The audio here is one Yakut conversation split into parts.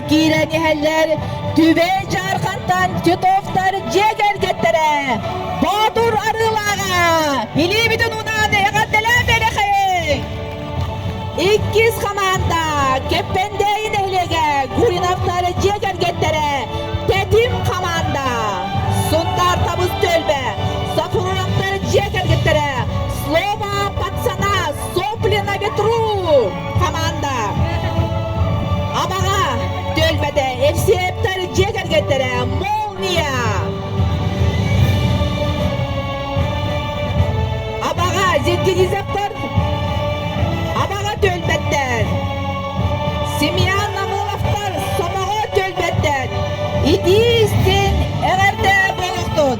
киирэн иһэллэр Түбэй Дьаархантан Титовтар дьиэ кэргэттэрэ Боотур Арыылааҕа илиибитин унаан эҕэрдэлээн бэлэхэй! Иккис хамаанда Кэппэндээйи нэһилиэгэ Гуриновтар дьиэ кэргэттэрэ Тэтим хамаанда Сунтаар Табыс түөлбэ Сафроновтар дьиэ кэргэттэрэ Слово пацана Сопли на ветру хамаанда Абаҕа түөлбэтэ Евсеевтэр дьиэ кэргэттэрэ Молния Абаҕа Зингизевтэр Абаҕа түөлбэттэр Семьян Намыловтар Сомоҕо түөлбэттэр Итии-истиҥ эҕэрдэ буолуохтун!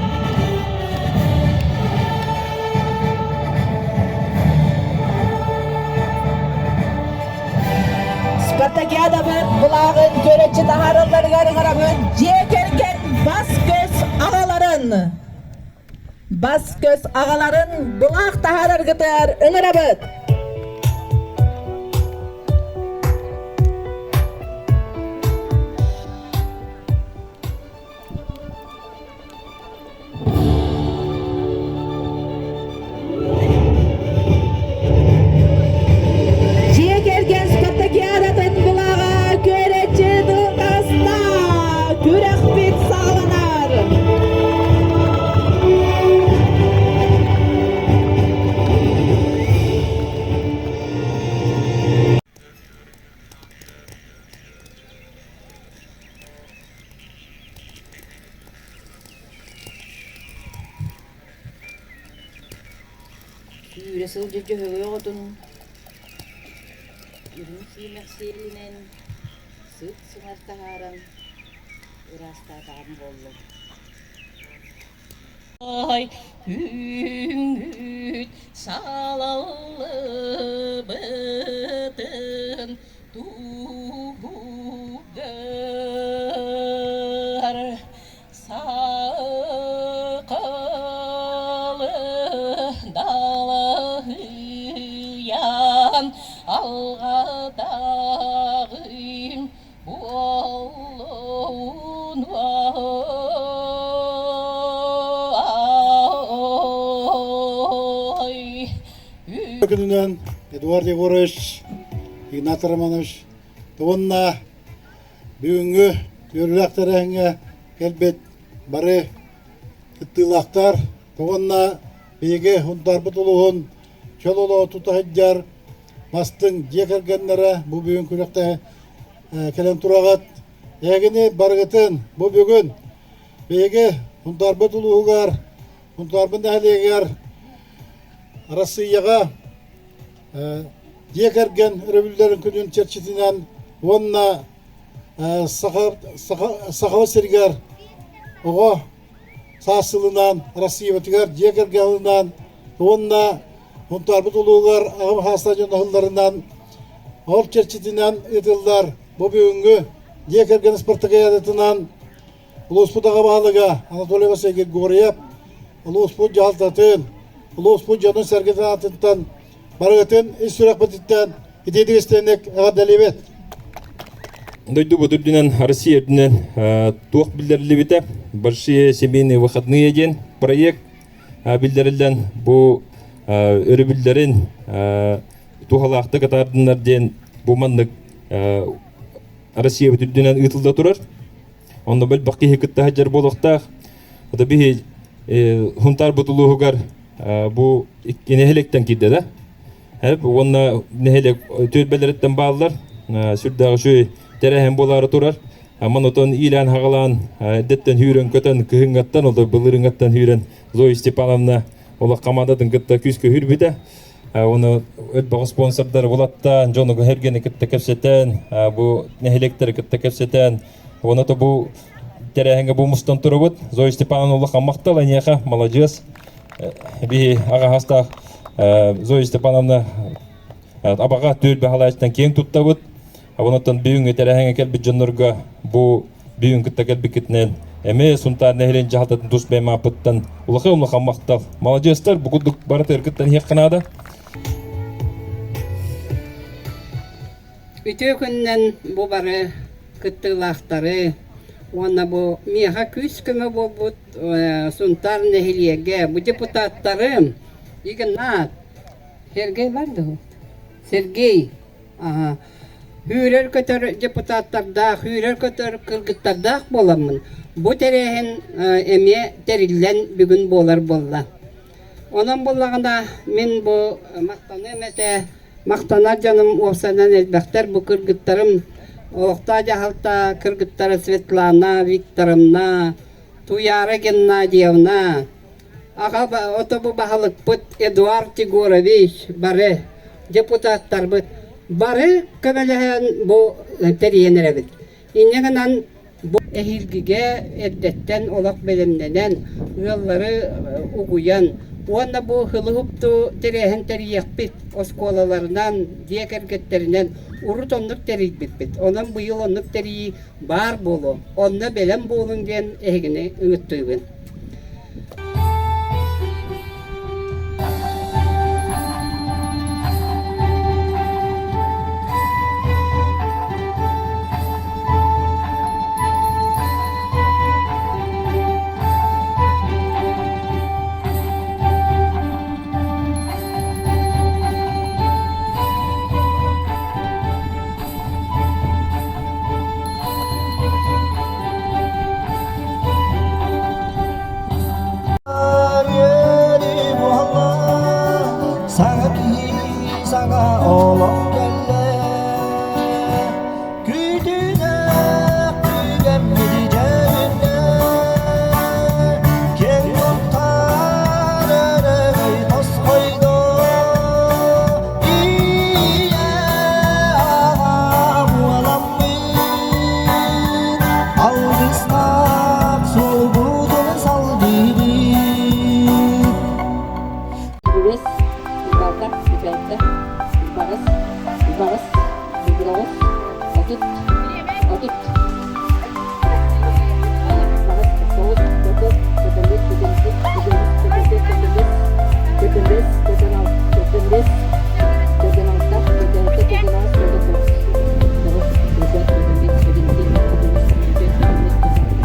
Спартакиадабыт былааҕын көрөччү таһааралларыгар ыҥырабыт дьиэ кэргэн бас-көс аҕаларын бас-көс аҕаларын былаах таһаараргытыгар ыҥырабыт. Дьиэ кэргэн спартакиадатын былааҕа күөрэччи тылгаста күрэхпит саҕаланар. Сүүрэ сылдьар дьөһөгөй оҕотун үрүҥ сиимэх сиэлинэн сыт-сымар таһааран ыраастаатаҕым буоллун Күҥҥүт салаллыбытын туһугар саакалы далаһыйан алҕатаҕым буоллун Күнүнэн Эдуард Егорович, Игнат Романович уонна бүгүҥҥү үөрүүлээх тэрээһиҥҥэ кэлбит бары кыттыылаахтар уонна биһиги Һунтаарбыт улууһун чөл олоҕу тута сылдьар бастыҥ дьиэ кэргэннэрэ бу бүгүн күрэхтэһэ кэлэн тураҕыт. Эһигини барыгытын бу бүгүн биһиги Һунтаарбыт улууһугар, Һунтаарбыт нэһилиэгэр Арассыыйаҕа дьиэ кэргэн өрөбүллэрин күнүн чэрчитинэн уонна Саха сиригэр оҕо саас сылынан Россиябытыгар дьиэ кэргэнинэн уонна Һунтаарбыт улууһугар аҕам хаастаах дьон аһылларынан ол чэрчитинэн ыытыллар бу бүгүҥҥү дьиэ кэргэн спартакиадатынан улууспут аҕа баһылыга Анатолий Васильевич Григорьев улууспут дьаһалтатын, улууспут дьонун-сэргэтин аатыттан барыгытын ис сүрэхпититтэн итиитик истиҥник эҕэрдэлиибит. Дойдубут үрдүнэн, Россия үрдүнэн туох биллэриллибитэ «Большие семейные выходные» диэн проект биллэриллэн бу өрөбүллэрин туһалаахтык атаардыннар диэн бу маннык Россиябыт үрдүнэн ыытылла турар. Онно бөлбөх киһи кытта сылдьар буолуохтаах. Ото биһи Хунтаарбыт улууһугар бу нэһилиэктэн киирдэ да. Уонна нэһилиэк түөлбэлэриттэн бааллар. Сүрдээх үчүгэй тэрээһин буолаары турар. Аман отон иилээн хаҕалаан эрдэттэн хүүрэн көтөн кыһыҥҥаттан ол былырыҥҥаттан хүүрэн Зоя Степановна олох командатын кытта күүскэ үүрбүтэ. Оны элбэх спонсордар булаттаан, дьону эргени кытта кэпсэтэн, бу нэһилиэктэри кытта кэпсэтэн, оны то бу тэрээһиҥҥэ бу мустан турабыт. Зоя Степановна улахан махтал эйиэхэ, маладьыас. Биһи аҕаһастаах Зоя Степановна абаҕа түөл баһалаачтан киэҥ туттабыт. Онуттан бүгүҥҥү тэрээһиҥҥэ кэлбит дьоннорго бу бүгүн кытта кэлбиккитинэн эмиэ Сунтаар нэһилиэн дьаһалтатын тус бэйэм ааппыттан улахан улахан махтал. Маладьыастар, бу курдук барытыгар кыттан иһиэххэ наада. Үтүө күнүнэн бу бары. кыттыылаахтары уонна бу миэхэ күүс-көмө буолбут Сунтаар нэһилиэгэ бу депутаттарым Игнат, Сергей бар дуо? Сергей, аха, сүүрэр-көтөр депутаттардаах, сүүрэр-көтөр кыргыттардаах буоламмын, бу тэрээһин эмиэ тэриллэн бүгүн буолар буолла. Онон буоллаҕына мин бу махтаныам этэ, махтанар дьонум уопсайынан элбэхтэр. Бу кыргыттарым олохтоох дьаһалта кыргыттара Светлана Викторовна, Туяра Геннадьевна, аҕа отобу баһылыкпыт Эдуард Егорович бары депутаттарбыт бары көмөлөһөн бу тэрийэн эрэбит. Инньэ гынан Бу эһиилгигэ эрдэттэн олох бэлэмнэнэн, ыаллары угуйан уонна бу һылы-һупту тэрээһин тэрийиэхпит, оскуолаларынан, дьиэ кэргэттэринэн урут оннук тэрийбиппит. Онон быйыл оннук тэрийии баар буолуо. Онно бэлэм буолуҥ диэн эһигини ыҥыттыыбын. Саҥа киһи саҥа олох кэллэ Күүтүнэх күүгэммит дьэринэ Киэҥ туттар өрөгөй тосхойдо Ийэ аҕа буоламмыт Алгыстаах суолбутун салгыыбыт Үгэс, балта, үпэлтэ, үпаҕыс, үпаҕыс, үпүлэҕис, 30, 30. Аҕыс, тоҕус, 9, 95, 98, 99, 95, 95, 96, 95, 96, 97, 98, 99, 9, 9, 95, 97, 98, 99,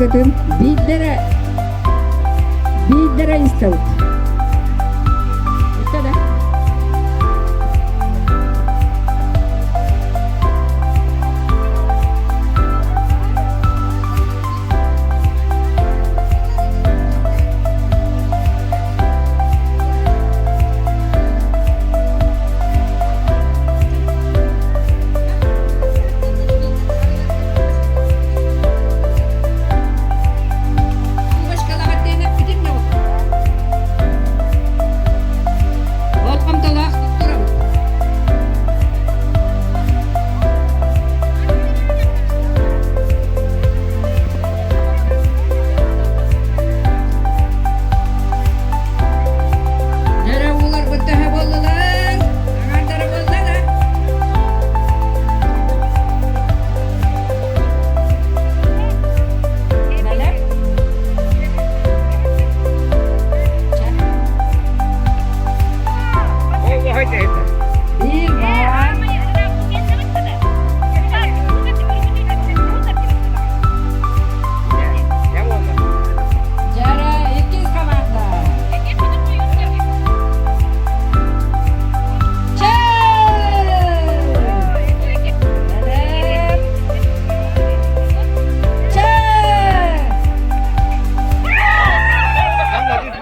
Бастакытын биирдэрэ биирдэрэ истэбит. Бүттэ да? Болҕомтолоох турабыт. Дьөрө ууларбыт төһө буоллулар? Аҥаардара буолла да? Бэлэм? Биир баар. Дьара иккис команда. Бэлэм. Чэй!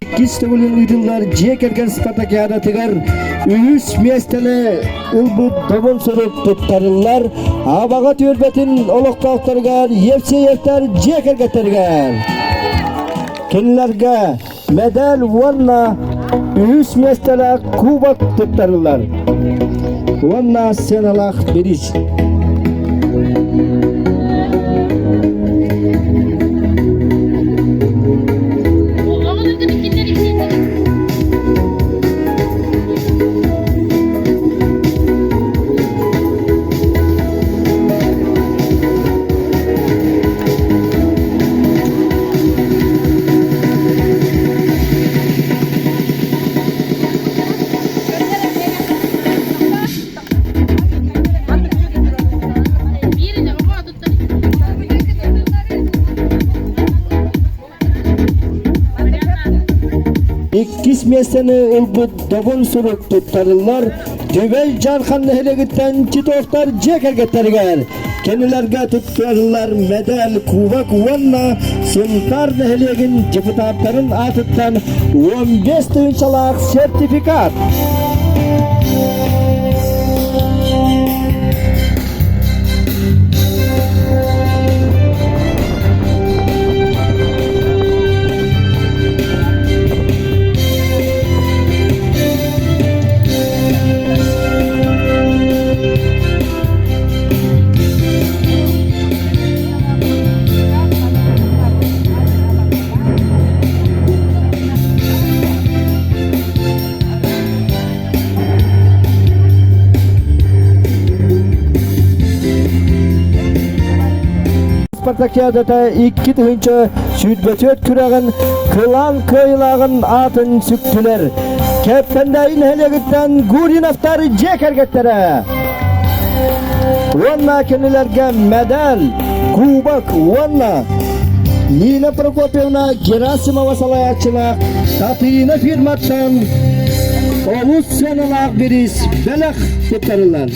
Иккис төгүлүн ыытыллар дьиэ кэргэн спартакиадатыгар үһүс миэстэни ылбыт добун сурук туттарыллар Абаҕа түөлбэтин олохтоохторугар Евсеевтэр дьиэ кэргэттэригэр. Кинилэргэ медаль уонна үһүс миэстэлээх кубок туттарыллар. Уонна сыаналаах бириис. Иккис миэстэни ылбыт Добун сурук туттарыллар Түбэй Дьархан нэһилиэгиттэн Титовтар дьиэ кэргэттэригэр. Кинилэргэ туттарыллар медаль, кубок уонна Сунтаар нэһилиэгин депутаттарын аатыттан 15 тыһыынчалаах сертификат. Спартакиадата 2024 күрэҕин кылаан кыайыылааҕын аатын сүктүлэр. Кэптэндээйи нэһилиэгиттэн Гуриновтар дьиэ кэргэттэрэ. Уонна кинилэргэ медаль, кубок уонна Нина Прокопьевна Герасимова салайааччылаах Татыйына фирматтан олус сыаналаах бириис бэлэх туттарыллар.